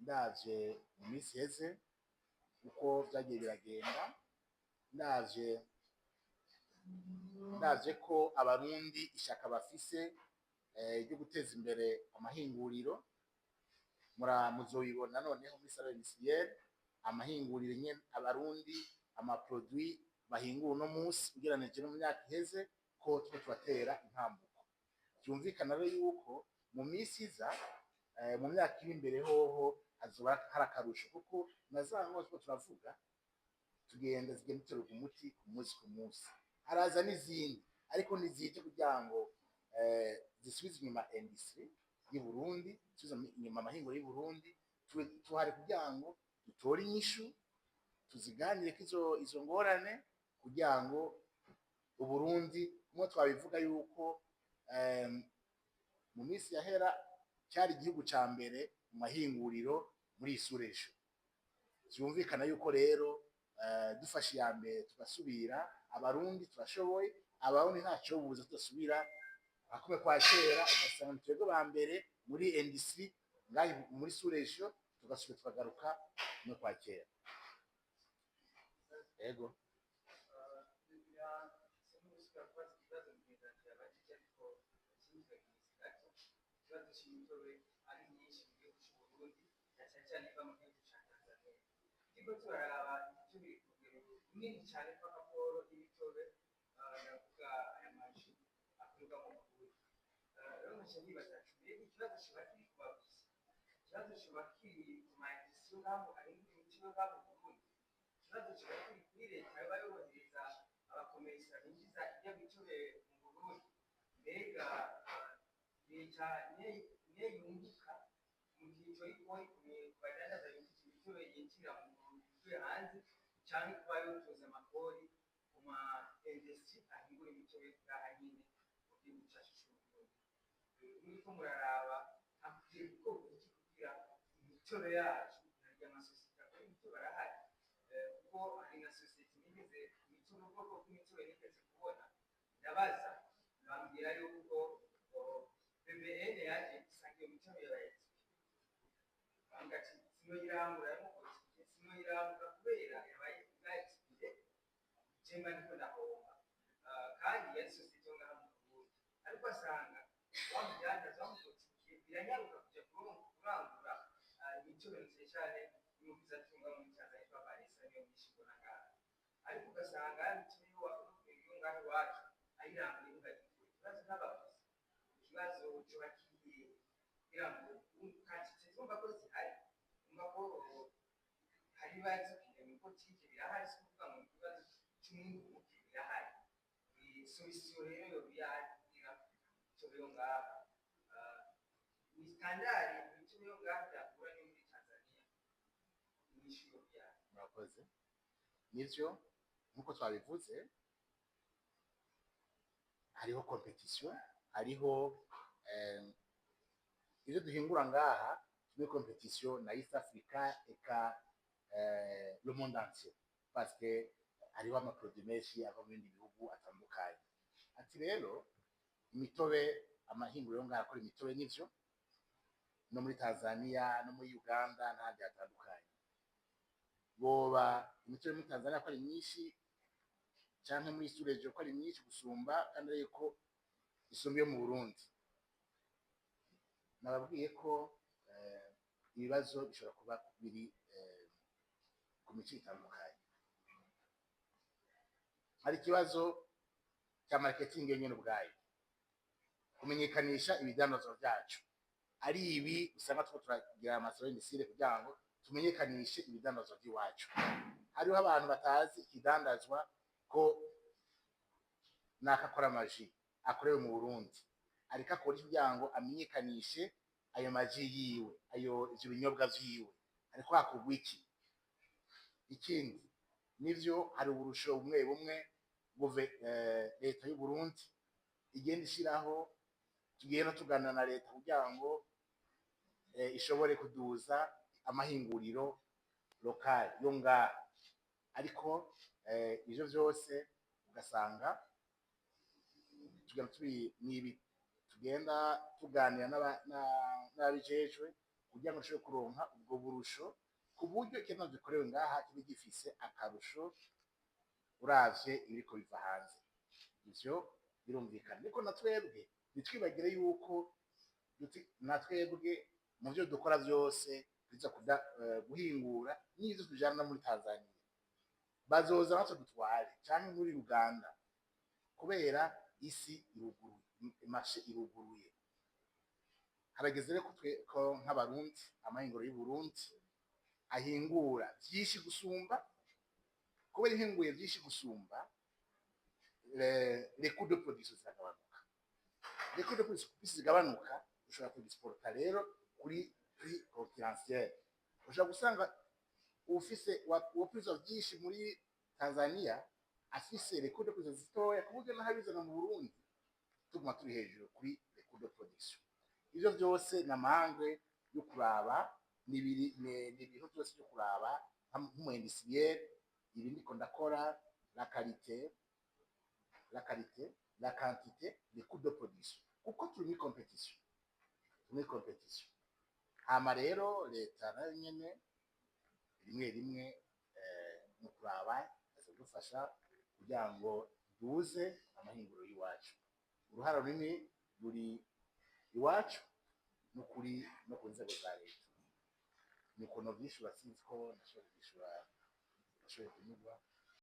Ndavye mu minsi iheze uko vyagiye biragenda, ndavye ko Abarundi ishaka bafise ryo guteza imbere amahinguriro, muzobibona noneho muri salon industrielle, amahinguriro nyene Abarundi, ama produits bahingura uno munsi ugereranije no mu myaka iheze, ko turiko turatera intambuko. Vyumvikana rero yuko mu minsi iza, mu myaka iri imbere hoho, hazoba hari akarusho, kuko na za ngorane turiko turavuga tugenda zigenda zitorerwa umuti ku munsi ku munsi. Haraza n'izindi, ariko ntizije kugira ngo zisubize inyuma industrie y'u Burundi, zisubize inyuma amahinguriro y'u Burundi. Tuhari kugira ngo dutore inyishu, tuziganireko izo ngorane, kugira ngo Uburundi, kumwe twabivuga yuko mu minsi yahera cyari igihugu ca mbere mu mahinguriro muri iyi sous-région. Vyumvikana yuko rero dufashe iya mbere tugasubira, Abarundi turashoboye, Abarundi ntacobuza tudasubira akumwe kwa kera, ugasanga ni twebwe ba mbere muri industrie ngaha muri sous-région, tugasubira tukagaruka kumwe kwa kera. Ego. Gusubira kubaza ikibazo mugenzi yabajije, ariko sinkibagize gato, ikibazo c'imitobe ari myinshi mu gihugu c'Uburundi, na cane cane iva mu gihugu ca Tanzania. Turiko turaraba imitobe iri ku rugero runini cane rw'akaporo y'imitobe, ndavuga aya ma jus akorerwa mu Burundi. Rero nkaca nibaza ati: mbega ikibazo coba kiri ku baguzi? Ikibazo coba kiri ku ma industries yo ngaho ahingura imitobe ngaho mu Burundi? Ikibazo coba kiri kuri leta yoba yorohereza aba commerçants binjiza irya mitobe mu Burundi? Mbega leta niyo yunguka mu gihe ico ikori ku badandaza binjiza imitobe yinjira mu ivuye hanze, canke kuba yotoza amakori ku ma industries ahingura imitobe ngaha nyene mu gihugu cacu c'Uburundi? Muriko muraraba hakwiye gukorwa iki kugira imitobe yacu, narya amasosiyete akora imitobe arahari, kuko hari na sosiyete nigeze imitobe, ubwoko bw'imitobe nigeze kubona, ndabaza bambwira yuko BBN yaje isanga iyo mitobe yabaye, bambwira ati: sinoyirangura yamukoze, sinoyirangura kubera yabaye bwa expiré, jemba ndiko ndahomba. Kandi yari sosiyete yo ngaha mu Burundi, ariko asanga wa mudandaza wamukotikiye biranyaruka kuja kurangura imitobe, na cane cane y'umugwizatunga muri Tanzania yitwa Vanessa, niyo myinshi mbona ngaha, ariko ugasanga ya mitobe yo ngaha iwacu ayiranguye ntibagikure. Ikibazo n'abaguzi, ikibazo coba kirihe kugira ngo quantité twumva ko zihari, twumva ko hari ibibazo mu botike birahari, si ukuvuga ngo ni ikibazo c'umwimbu muke, birahari. Solution rero yoba iyahe kugira imitobe yo ngaha ni standard, imitobe yo ngaha idahura n'iyo muri Tanzania? Inyishu yoba iyahe? Murakoze. Nivyo, nkuko twabivuze, hariho compétition, hariho ivyo duhingura ngaha muri compétition na East Africa, eka le monde entier, parce que hariho ama produits menshi ava mu bindi bihugu atandukanye. Ati rero imitobe, amahinguriro ngaha akora imitobe, nivyo, no muri Tanzania no muri Uganda n'ahandi hatandukanye, boba imitobe muri Tanzania ko ari myinshi, canke muri sous-région ko ari myinshi gusumba, kandi ariko isumba iyo mu Burundi. Nababwiye ko ibibazo bishobora kuba biri ku mico itandukanye. Hari ikibazo cya marketing nyene ubwayo, kumenyekanisha ibidandazwa vyacu. Ari ibi usanga turiko turagira ama salons industriels kugira ngo tumenyekanishe ibidandazwa vy'iwacu. Hariho abantu batazi ikidandazwa ko naka akora ama jus akorewe mu Burundi, ariko akora iki kugira ngo amenyekanishe ayo ma jus yiwe, ayo ivyo binyobwa vyiwe? Ariko hakorwa iki? Ikindi, nivyo, hari uburusho bumwe bumwe buve leta y'u Burundi igenda ishiraho. Tugenda tuganira na leta kugira ngo ishobore kuduza amahinguriro local yo ngaha, ariko ivyo vyose ugasanga tugenda tubi nibi tugenda tuganira n'ababijejwe. Kugira ngo dushobore kuronka ubwo burusho, ku buryo ikintu gikorewe ngaha kiba gifise akarusho uravye ibiriko biva hanze. Ivyo birumvikana, ariko na twebwe ntitwibagire yuko na twebwe mu vyo dukora vyose biza kuda guhingura n'ivyo tujana muri Tanzania, bazoza natwe dutware, canke muri Uganda, kubera isi iruguruye, marché iruguruye. Harageze rero ko twe ko nk'Abarundi, amahinguro y'Uburundi ahingura vyinshi gusumba, kubera ihinguye vyinshi gusumba, les coûts de production ziragabanuka. Les coûts de production zigabanuka, ushobora kuexporta rero kuri prix concurrentiel. Ushobora gusanga ufise wopuriza vyinshi muri Tanzania afise les coûts de production zitoya, ku buryo n'aho abizana mu Burundi tuguma turi hejuru kuri les coûts de production. Ivyo vyose ni amahangwe yo kuraba, ni ibintu byose byo kuraba nk'umu industriel. Ibi ndiko ndakora, la qualité, la quantité, les coûts de production, kuko turi muri compétition, turi muri compétition. Hama rero leta nayo nyene rimwe rimwe mu kuraba kudufasha kugira ngo duze amahinguriro y'iwacu. Uruhara runini ruri iwacu no kuri no ku nzego za leta. Niko novyishura. Sinzi ko nashoboye kuvyishura, nashoboye kunyurwa.